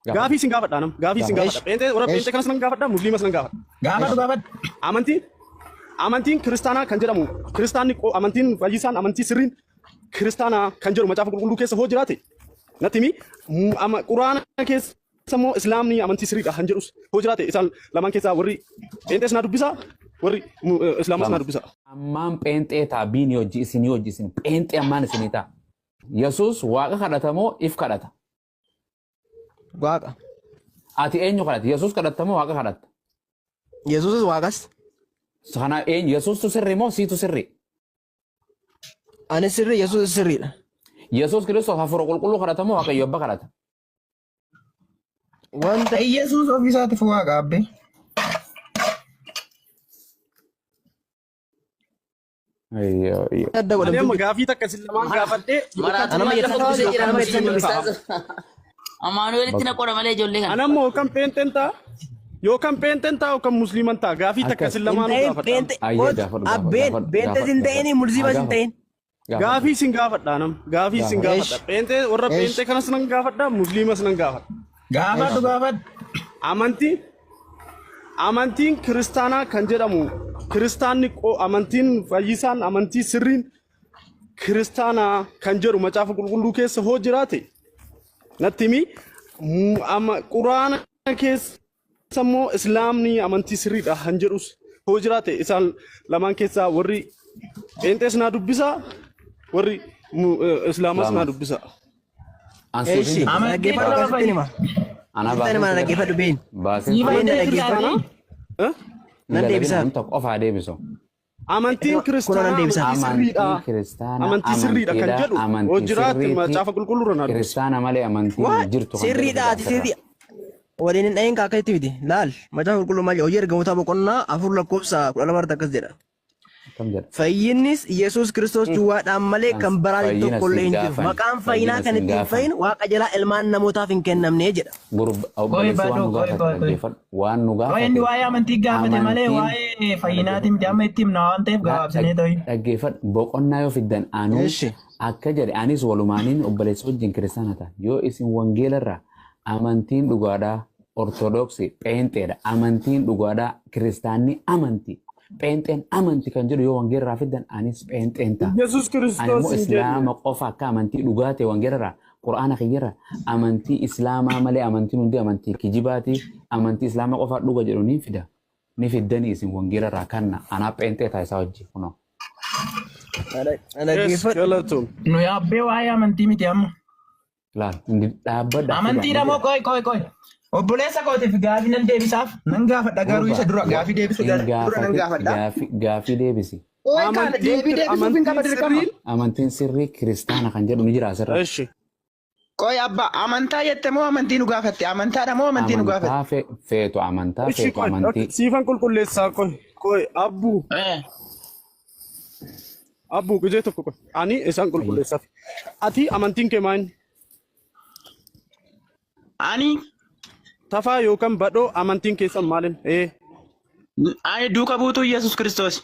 Gaafii isin gaafadha nam. Gaafii isin Gaafadhu. gaafadha. Pheenxee warra Eesh. pheenxee kanas nan gaafadha, musliimas nan gaafadha. Gaafadhu gaafadhu. Amantiin amantiin kiristaanaa kan jedhamu kiristaanni amantiin fayyisaan amantii sirriin kiristaanaa kan jedhu macaafa qulqulluu keessa hoo jiraate natti himi. Quraana keessa immoo islaamni amantii sirriidha kan jedhus hoo jiraate isaan lamaan keessaa warri pheenxees naa dubbisa warri islaamas naa dubbisa. Ammaan pheenxee ta'a biini hojii isinii hojii isin pheenxee ammaan isinii ta'a. Yesuus waaqa kadhata moo if kadhata? Waaqa. Ati eenyu kadhatta? Yesuus kadhatta moo waaqa kadhatta? Yesuusis waaqas. Kana eenyu Yesuustu sirri moo siitu sirri? Ani sirrii Yesuusis sirriidha. Yesuus Kiristoos hafuura qulqulluu kadhata moo Waaqayyo abba kadhata? Wanta Yesuus ofii isaatiif waaqa abbee. Adda Ani godhamtu amma gaafii takka isin lamaan gaafadhee Ana amma Maraatummaan lafa jettaa buusee jira amma nama jettan isin dubbisa. dubbisa. Amaanu'eelitti na qora malee ijoollee kana. Ani amma yookaan pheenxeen ta'a yookaan pheenxeen ta'a yookaan musliiman ta'a gaafii takka Akkas. isin Hin lamaanuu ta'in gaafadha. pheenxe Ayyee qoot gaafadhu gaafadhu abbeen gaafadhu pheenxes hin gaafadhu ta'in gaafadhu. musliimas Haa hin ta'in. gaafadhu. Gaafii isin gaafadha nam gaafii isin Gaafadhu. gaafadha Eesh pheenxee warra eesh pheenxee kanas nan gaafadha musliimas nan gaafadha. Gaafadhu eesh gaafadhu. Amantii amantiin kiristaanaa kan jedhamu kiristaanni amantiin fayyisaan amantii sirriin kiristaanaa kan jedhu macaafa qulqulluu keessa hoo jiraate natti himi. Quraana keessa immoo islaamni amantii sirriidha kan jedhus hoo jiraate isaan lamaan keessaa warri pheenxees naa dubbisa warri islaamas naa Islaamas. dubbisa. An siif hin Eeshi dubbisa. Amantiin dhaggeeffadhu nama akkasitti hima. Anaa Sitti baaseen hima si gara. dhaggeeffadhu been. Baaseen si Been gara. dhaggeeffadhu. Eh? Hin Nan lallabina deebisaaf. nam tokko qofaa deebisu. Amantiin Kunoo nan kiristaanaa deebisaaf. amantii sirriidha. Amantiin kiristaanaa Amantii sirriidha kan amantiidha. jedhu hoo Amantii jiraate sirriiti. macaafa qulqulluurra naa dubbisi. Kiristaana malee amantiin Waa hin jirtu kan jedhu sirriidha ati asirraa. sirrii. Waliin hin dhahin akkasitti miti. Laal macaafa qulqulluu maal jedha hojii ergamootaa boqonnaa 4 lakkoofsa 12 irratti akkas jedha. Akkam jedha. Fayyinnis Yesuus Kiristoos duwwaadhaan malee Kan kan biraan fayyina tokko illee siin hin jiru. gaafan. Maqaan fayyinaa Fayyina kan siin ittiin gaafan. fayyinu waaqa jalaa ilmaan namootaaf hin kennamne jedha. Gurba Qoy obboleessi waan badoo nu qoy gaafate qoy qoy. dhaggeeffadhu. Waan nu Qoy inni gaafate waa'ee amantii gaafate malee amantiin waa'ee fayyinaatiin miti amma itti himna waan ta'eef gabaabsinee to'i. dhaggeeffadhu boqonnaa yoo fiddan anuu Eshi. akka jedhe anis walumaaniin obboleessa wajjin kiristaana ta'a. Yoo isin wangeelarraa amantiin dhugaadhaa ortodoksii pheenxeedha amantiin dhugaadhaa kiristaanni amantii pheenxeen amanti kan jedhu yoo wangeelarraa fiddan anis pheenxeen ta'a. Yesuus Ani Kiristoos immoo hin jenne. islaama qofa akka amantii dhugaa ta'e wangeelarraa quraana kiyyarraa amantii islaamaa malee amantiin hundi amantii kijibaati amantii islaamaa qofa dhuga jedhu ni fida. Ni fiddanii isin wangeelarraa kanna anaa pheenxee ta'a isaa wajji kunoo. Yes, Dhaggeeffadhu. galatoom. Nu yaabbee waa'ee amantii miti amma. Laal hindi dhaabbadha fidaa ni Amantiidha moo jira. qoy qoy qoy. Obboleessa kootiif gaafii nan deebisaaf nan gaafadha garuu Gurba isa dura gaafii deebisuu hin dura nan gaafatin gaafadha. gaafii deebisi. Qoy kana Amantiin deebii deebisuuf hin qaba amantiin dirqama. sirriin Amantiin sirrii kiristaana kan jedhu ni jira asirra. Eshi. Qoy abba amantaa jette moo amantii nu gaafatte? Amantaadha moo amantii nu gaafatte? Amantaa feetu amantaa Eshi feetu qoy amantii. siifan qulqulleessaa qoy qoy abbuu Eh. abbuu gijee tokko qoy ani isaan qulqulleessaaf. Ati amantiin kee maal? Ani Tafaa yookaan badhoo amantiin keessan maalin? Ee. ani duuka buutuu Yesuus Kiristoos.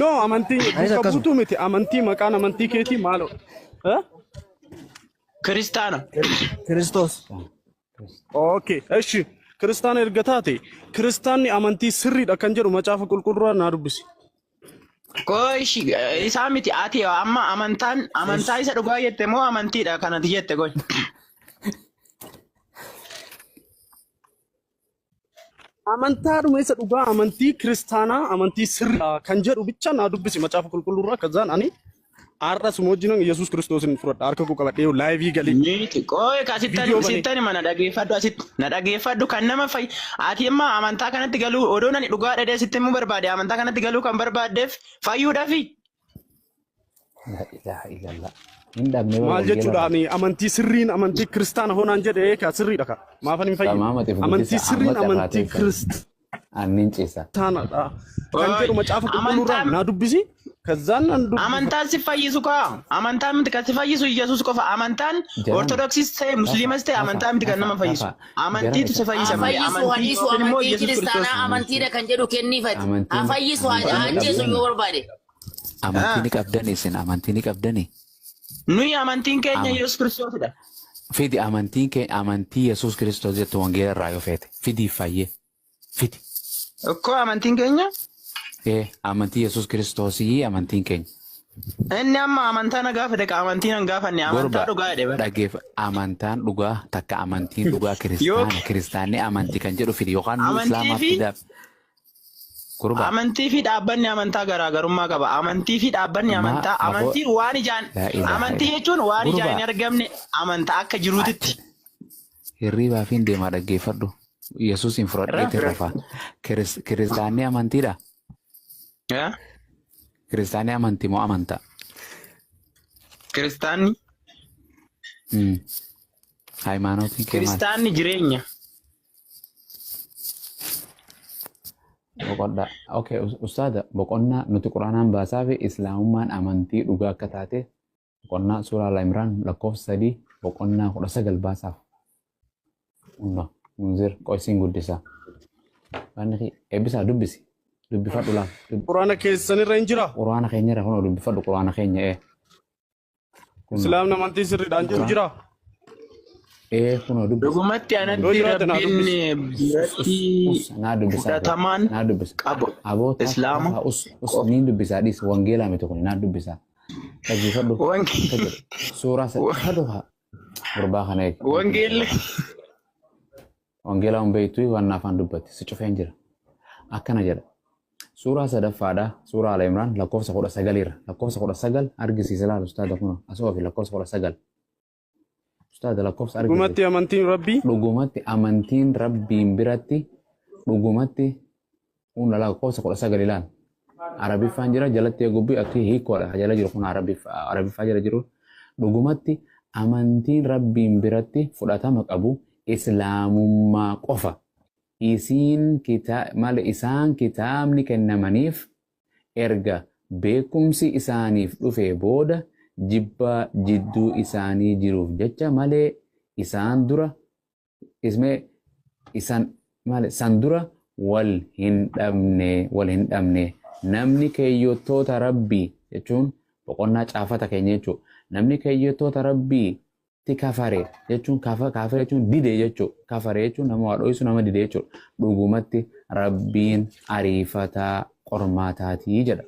No amantii Anis duuka akkasuma. buutuu miti amantii maqaan amantii keetii maaloo? Eh? Kiristaana. Kiristoos. Okay, eshi kiristaana erga taate kiristaanni amantii sirriidha kan jedhu macaafa qulqulluurraa naa dubbisi. Qoy ishi isaa miti ati amma amantaan amantaa isa dhugaa jette moo amantiidha kanati jette qoy. Amantaadhuma isa dhugaa amantii kiristaanaa amantii sirriidha kan jedhu bicha naa dubbisi macaafa qulqulluurraa kazaan ani har'a suma wajjinan Yesuus Kiristoosin fudhadha harka koo qabadhee laayivii galee Miti qoy ka viidiyoo banee. sittan hima na dhageeffadhu asitti na dhageeffadhu kan nama fay ati amma amantaa kanatti galuu odoo nani dhugaa dhadhee sitti himuu barbaade amantaa kanatti galuu kan barbaaddeef fayyuudhaafi. La ilaha illallah. Hin dhabne Maal jechuudha wangeelarraa. ani amantii sirriin amantii kiristaana hoonaan jedhe ka sirriidha ka maafan hin fayyine Samaama xiif amantii guddisa sirriin amma carraa amantii teessan. Annin ciisa. kiristaanadha kan Qoy jedhu macaafa qulqulluurraa amantaan naa dubbisi kazaan nan dubbifadha. amantaan si fayyisu kaa amantaan miti kan si fayyisu Yesuus qofa amantaan Jarana ortodoksiis ta'e tafa musliimas ta'e tafa amantaa miti kan tafa nama fayyisu tafa jarana amantiitu isa si fayyisa Haa malee fayyisu haa amantii dhiisu yookiin immoo amantiin Yesuus Kiristoos. kiristaanaa amantiidha kan jedhu kenniifati. Haa amantiin fayyisu haa amantii ni ajjeesu yoo qabdani. barbaade. Amantii ni qabdani isin amantii ni qabdani. Nuyi amantiin keenya Ama Yesuus Kiristoosidha. Fidi amantiin kee amantii Yesuus Kiristoos jettu wangeela irraa yoo feete fidii fayyee fidi. Ukkoo amantiin keenya? Ee amantii Yesuus Kiristoosii amantiin keenya. Inni amma amantaa na gaafate ka amantiin hin gaafanne amantaa Gorba dhugaa jedhe bara. dhageef amantaan dhugaa takka amantiin dhugaa Yoo kiristaana kiristaanni amantii kan jedhu fidi yookaan nu amantii islaamaaf fi fidaaf. Gorba amantii fi dhaabbanni amantaa garaagarummaa qaba. Amantii fi dhaabbanni maa amantaa aboo amantiin waan ijaan laa ilaaha amantii illa jechuun waan ijaan gurba hin argamne amantaa akka jiruutitti. Hirriibaa fi deemaa dhaggeeffadhu. Yesuus hin fudhadheetiin Rafa. rafaa. Kiristaanni amantiidha. Yaa? Kiristaanni amantii moo amantaa? Kiristaanni Hayimaanootiin kee maali? kiristaanni jireenya. Boqonnaa. Okay, ustaada boqonnaa nuti quraanaan baasaa fi islaamummaan amantii dhugaa akka taate boqonnaa suuraa Al-Imraan lakkoofsa 3 boqonnaa 19 baasaaf. Unna munzir qoysiin guddisaa. Wanni eebbisaa dubbisi. Dubbifadhu laal. Quraana keessanirra hin jiraa? Quraana keenya irra kunoo dubbifadhu quraana keenya ee. Kunoo Islaamni amantii sirriidhaan jiru quraan jiraa? ee kunoo dubbisi. Dhugumatti Yoo anatti jiraate naa rabbiin dubbisi. Us biratti us naa dubbisaa bee fudhatamaan naa dubbisa. qabu Aboo tafa islaama tafa us us qofa. niin dubbisaa dhiis wangeelaa miti kun naa dubbisaa. Dhaggeeffadhu akka jedhu suuraa sadhu haa gurbaa kana eegi. Wangeelli Wangeelaa hin beektu waan afaan dubbatti si cufeen jira. Akkana jedha. Suuraa sadaffaadha. Suuraa Al Imraan lakkoofsa 19 irra. Lakkoofsa 19 argisiisa laal ustaada kun asoo fi lakkoofsa 19. Ustaada lakkoofsa argisiisa. Dhugumatti amantiin Rabbii Dhugumatti amantiin Rabbiin biratti dhugumatti hunda lakkoofsa 19 ilaal. Arabiffaan jira jalatti eegubbii akki hiikkoodha jala jiru kun Arabiffaa jala jiru. Dhugumatti amantiin Rabbiin biratti fudhatama qabu Islaamummaa qofa. Isiin maal isaan kitaabni kennamaniif erga beekumsi isaaniif dhufee booda jibbaa jidduu isaanii jiruuf jecha malee isaan dura ismee isan maal san dura wal hin dhabne namni keeyyottoota Rabbii jechuun boqonnaa caafata keenya jechuudha. Namni keeyyottoota Rabbii ti kafare jechuun kaafira jechuun dide jechuudha. Kafare jechuun nama waa dho'isu nama dide jechuudha. Dhugumatti Rabbiin ariifataa qormaataatii jedha.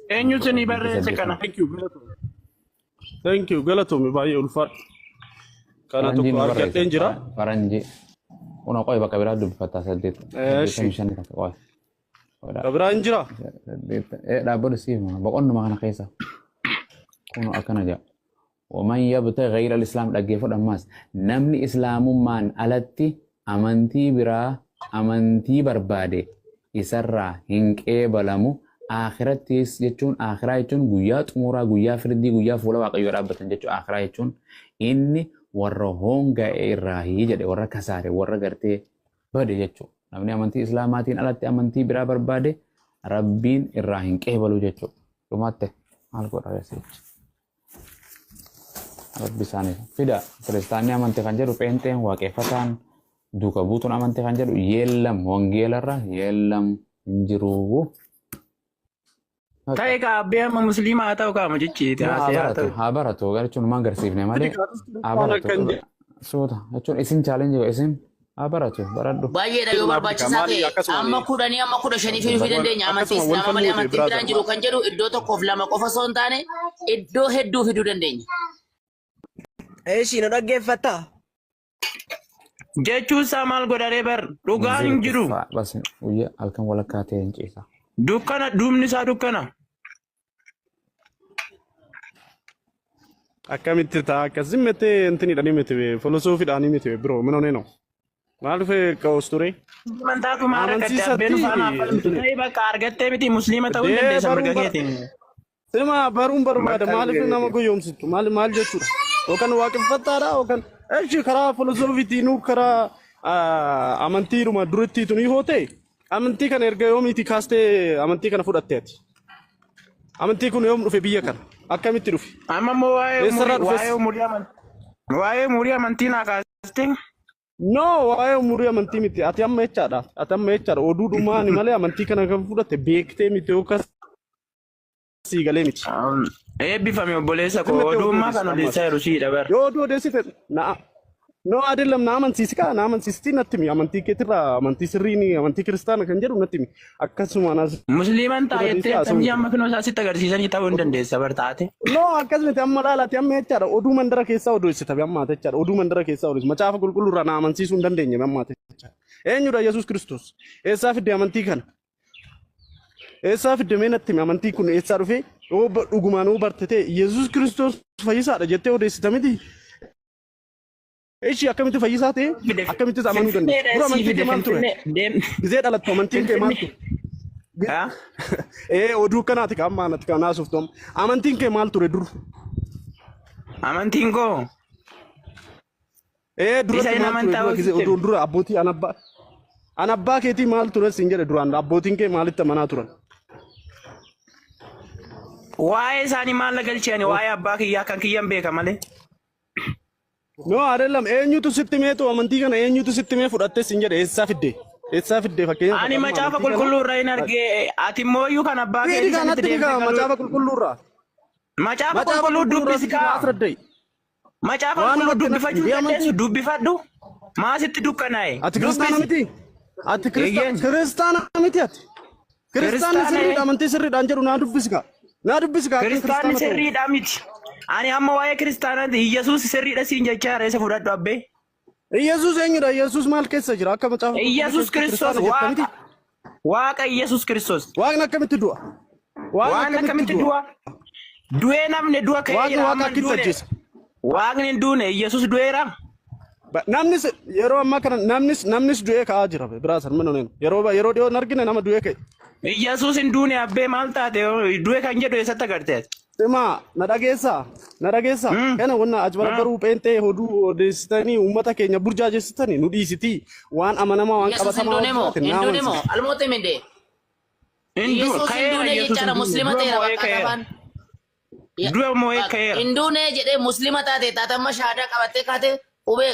Eenyutu ni barreesse kana? Thank you galatoomi. Thank you galatoomi baay'ee ulfaadhu. Kana Faranjiin tokko nu barreesse. argadheen jira. Faranjii. Kuna qoy bakka biraa dubbifatta saddeet. Eeshi. 85 takka qoy. Qoy Ka biraa hin jiraa? saddeet. Dhaabbatu siif hima. Boqonnuma kana keessa. Kun akkana jedha. Waman yabtaghi ghayra al-islaam dhaggeeffadhu ammaas. Namni islaamummaan alatti amantii biraa amantii barbaade isarraa hin qeebalamu. Akhirattis jechuun akhiraa jechuun guyyaa xumuraa guyyaa firdii guyyaa fuula waaqayyoo dhaabbatan jechuudha. Akhiraa jechuun inni warra hoonga'e irraahi jedhe warra kasaare warra gartee bade jechuudha. Namni amantii islaamaatiin alatti amantii biraa barbaade Rabbiin irraa hin qeebalu jechuudha. Dhumaatte maal godha reessichi? Rabbi isaanii fida kiristaanni amante kan jedhu pheenxeen waaqeffataan duuka buutuun amante kan jedhu yeellam wangeelarra yeellam hin jiru. Ta'e kaa abbee amma musliima haa ta'u kaa mucichi No, haa haasee haa baratu ta'u. haa baratu jechuun maan garsiifne malee haa Kiristaana baratu kan jedhu suuta jechuun isin chaalenjii isin haa baratu baradhu. Baay'eedha yoo Afrikaa barbaachisaa maali ta'e akkasuma amma 10 amma 15 fiduu fi dandeenya. Amantii akkasuma wal Islaamaa malee falmuuti amantiin biraan brother. jiru kan jedhu iddoo tokkoof lama qofa osoo hin taane iddoo hedduu fiduu dandeenya. Eeshi nu dhaggeeffattaa? Jechuun isaa maal godharee bar dhugaan hin Munzir jiru. uffaa bas guyyaa halkan walakkaa ta'e hin ciisa. Dukkana duubni isaa dukkana. Akkamitti ta'a akkasii miti intiniidhaan miti filosoofiidhaan miti bro min onee no. Maal dhufe qaus ture? Amantaatu maal argatte abbeen Amansiisatti ufaan falmitu ta'e bakka argattee miti musliima ta'uu hin dee dandeessa baruun mirga bara keetiin. Sima baruun barbaada Bakka maaliif nama goyoomsitu maal maal jechuudha yookaan waaqeffattaadha yookaan eshi karaa filosoofiitiinuu karaa amantiidhuma durittiitu ni hoo ta'e amantii kana erga yoomiitii kaastee amantii kana fudhatte ati amantii kun yoom dhufe biyya kana akkamitti dhufe Amma immoo waa'ee eessarraa umurii dhufes waa'ee umurii amantii waa'ee umurii amantii naa kaaste. No waa'ee umurii amantii miti ati amma jechaadha ati amma jechaadha oduu dhumaani malee amantii kana kan fudhatte beektee miti yookaan sii galee miti. Eebbifame obboleessa koo Zimmettee oduu oduummaa kan odeessita ammas. odeessaa jiru siidha bar. Yoo oduu odeessite na no አይደለም na amansiisi kaa na amansiisti natti himi amantii keetirraa amantii sirriin amantii kiristaana kan jedhu natti himi akkasuma nas Musliiman dura taayettee dhiisee haasa'uu akkamii miti. amma kinoo isaa sitti agarsiisanii ta'uu hin dandeessa bar taate. No akkasumatti amma laalaati amma jechaadha oduu mandara keessaa odeessita amma jechaadha oduu mandara keessaa odeessita macaafa qulqulluurraa na amansiisuu hin dandeenye amma jechaadha. Eenyudha Yesuus Kiristoos? Eessaa fidde amantii kana? Eessaa fidde mee natti himi amantii kun eessaa dhufe? Yoo dhugumaan yoo barte ta'e Yesuus Kiristoos fayyisaadha jettee odeessita miti? Ishi akkamitti fayyisaa ta'e Fide akkamittis amanuu dandeessa? Finfinneedha Dura sii amantiin fide kee maal ture? Finfinnee deem Gizee dhalattu amantiin kee maal Finfinnee. ture? Haa? Ee oduu kanaati ka amma anatti kan haasoftu amma. Amantiin kee maal ture dur? Amantiin koo Ee isa duratti hin maal ture amantaa dura gizee hoositti. oduu dura abbootii an abbaa keetii maal ture siin jedhe duraan abbootiin kee maalitti amanaa turan? Waa'ee isaanii maal na galchee ani waa'ee abbaa kiyyaa kan kiyyan beeka malee. No አይደለም eenyutu sitti meetu amantii kana eenyutu sitti mee fudhatte siin jedhe eessaa fidde? Eessaa fidde fakkeenyaaf Ani amma macaafa amantii kana qulqulluu irraa hin argee ati immoo iyyuu kan abbaa Fidi keetii sanitti kanatti deemtee kaa galuu. macaafa qulqulluurraa. Macaafa Macaafa qulqulluu qulqulluurraa dubbisi sitti na kaa. asraddai. Macaafa Waan qulqulluu irratti natti dubbifachuu himee dandeessu amantii. dubbifadhu. Maasitti dukkanaa'e Ati kiristaana dubbisi. miti? Ati Eeyyeen. kiristaana miti ati? Kiristaanni Kiristaana sirriidha amantii sirriidhaan jedhu naa dubbisi kaa. Naa dubbisi kaa akka Kiristaanni kiristaana ta'u. sirriidha miti. Ani amma waa'ee kiristaanaati Iyyasuus sirriidha siin jechaa jira isa fudhadhu abbee. Iyyasuus eenyudha? Iyyasuus maal keessa jira? Akka macaafa qulqulluu Iyyasuus keessatti Kiristoos kiristaana jetta miti? waaqa. Waaqa Iyyasuus Kiristoos. Waaqni akkamitti du'a? Waaqni Waan akkamitti akkamitti du'a? du'a? Du'ee namni du'a ka'ee Waaqni jira waaqa amma hin akkitti duune. ajjeesa? Waaqni hin duune Iyyasuus du'eera. Namnis yeroo ammaa kana namnis du'ee ka'aa jira biraa san mana yeroo dhiyoo hin argine nama du'ee ka'e. Iyyasuus hin duune abbee maal taate du'e kan jedhu eessatti agarte ati? Simaa na dhageessaa na dhageessaa kana wanna ajbarbaruu pheenxee oduu odeessitanii uummata keenya burjaajessitanii nu dhiisitii waan amanamaa waan Yesuus hin qabatamaa duune moo? waan Hin na duune moo? amansiisa. Almoota minde. Hin du'u Yesuus hin ka'eera duune Iyyasuus hin jechaadha duune muslima du'a ta'eera moo'ee bakka ka'eera. afaan. Du'a moo'ee ka'eera. Hin duune jedhee muslima taate taatamma shahaadaa qabattee kaate qubee